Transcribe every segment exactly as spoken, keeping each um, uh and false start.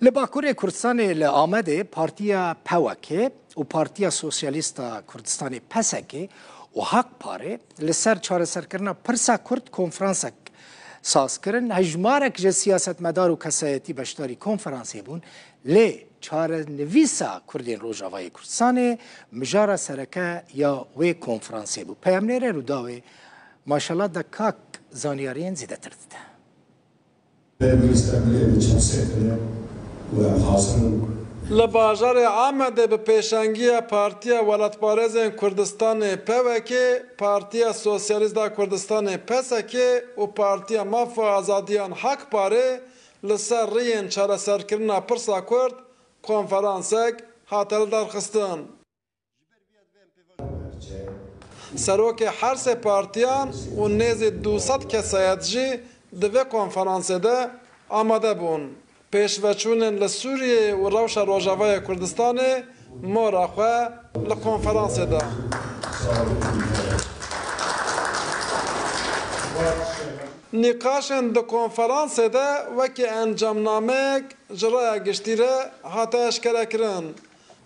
Li Bakurê Kurdistanê li Amedê Partiya P W K û Partiya Sosyalîst a Kurdistanê P S K û Hak Parê li ser çareserkirina pirsa Kurd konferansek saz kirin. Hejmarek ji siyasetmedar û kesayetî beşdarî konferansê bûn, lê çarenivîsa Kurdên Rojavayê Kurdistanê mijara sereke ya wê konferansê bû. Peyamnêrê Rûdawê Maşala Dekak zanyariyên zêdetir dide. Li bajarê Amedê bi pêşengiya Partiya Welatparêzên Kurdistanê P W K, Partiya Sosyalîst a Kurdistanê P S K û Partiya Maf û Azadiyan Hak Parê li ser riyên çareserkirina pirsa Kurd konferansek hate lidarxistin. Serokê her sê partiyan û nêzî du sed kesayet jî di vê konferansê de amade bûn. Pêşveçûnên li Sûriyeyê û rewşa Rojavayê Kurdistanê mora xwe li konferansê da. Nîqaşên di konferansê de wekî encamnameyek ji raya giştî re hate eşkerekirin.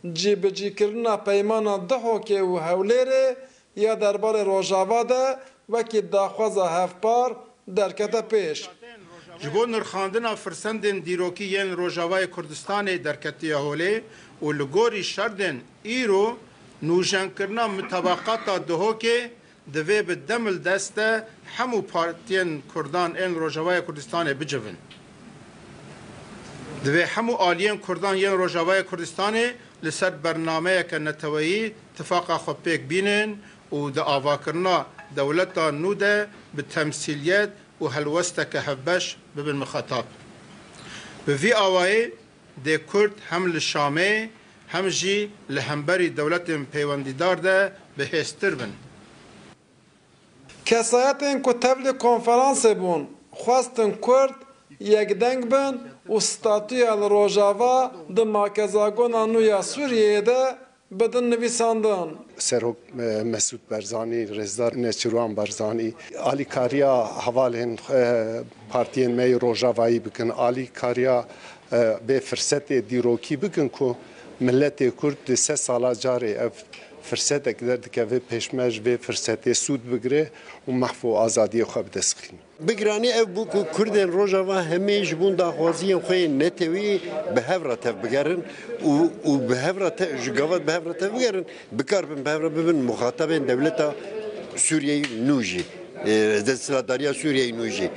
Cîbicîkirina peymana Duhokê û Hewlêrê ya derbarê Rojava de wekî daxwaza hevpar derkete pêş. Ji bo nirxandina firsendên dîrokî yên Rojavayê Kurdistanê derketiye holê û li gorî şerdên îro nûjenkirina mitabaqata Duhokê divê bi demildest de hemû partiyên Kurdan ên Rojavayê Kurdistanê bicivin. Divê hemû aliyên Kurdan yên Rojavayê Kurdistanê li ser bernameyeke neteweyî tifaqa xwe pêk bînin û di avakirina dewleta nû de bi temsîliyet û helwesteke hevbeş bibin mixetab. Bi vî awayî dê Kurd hem li Şamê hem jî li hemberî dewletên peywendîdar de bihêztir bin. Kesayetên ku tevlî konferansê bûn, xwestin Kurd yekdeng bin û statûya li Rojava di makezagona nû ya Sûriyeyê de bidin nivîsandin. Serok, e, Mesûd Barzanî, Rêzdar Nêçîrwan Barzanî, alîkariya hevalên, e, partiyên me yê Rojavayî bikin, alîkariya, e, vê firsetê dîrokî bikin ku miletê Kurd di sed sala carê ev firsetek derdikeve pêş me, ji vê firsetê sûd bigire û mahf û azadiyê xwe bi dest bixîne. Bi giranî ev bû ku Kurdên Rojava hemî ji bo daxwaziyên xwe yên netewî bi hev re tev bigerin û, û bi hev re te-, ji gava bi hev re tev bigerin, bikaribin bi hev re bibin muxatabên dewleta Sûriyeyê nû jî, e, desthilatdariya Sûriyeyê nû jî.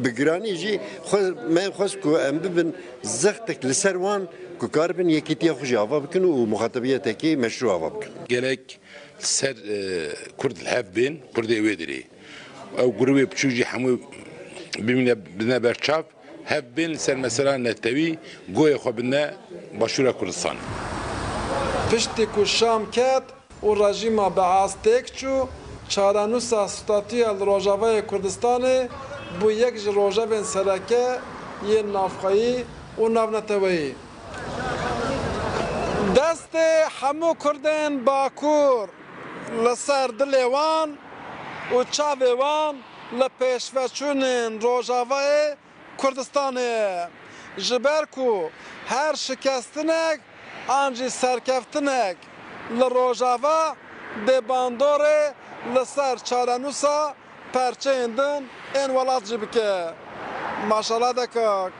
Bi giranî jî xwe, me xwest ku em bibin zextek li ser wan ku karibin yekîtiya xwe jî ava bikin û muxatabiyetekî meşrû ava bikin. Gelek li ser, e, Kurd li hev bên, Kurdê wê derê. Ew grûbê piçûk jî hemû bimîne, bine ber çav, hev bên li ser mesela netewî goyê xwe bine Başûra Kurdistanê. Piştî ku Şam ket û rejîma Beas têk çû, çarenûsa statûya li Rojavayê Kurdistanê bû yek ji rojevên sereke yên navxweyî û navneteweyî. Destê hemû Kurdên Bakur li ser dilê wan û çavê wan li pêşveçûnên Rojavayê Kurdistanê ye. Ji ber ku her şikestinek an jî serkeftinek li Rojava dê bandorê li ser çarenûsa perçeyên din ên welat jî bike. Maşala Dekak,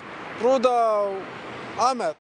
Rûdaw, Amed.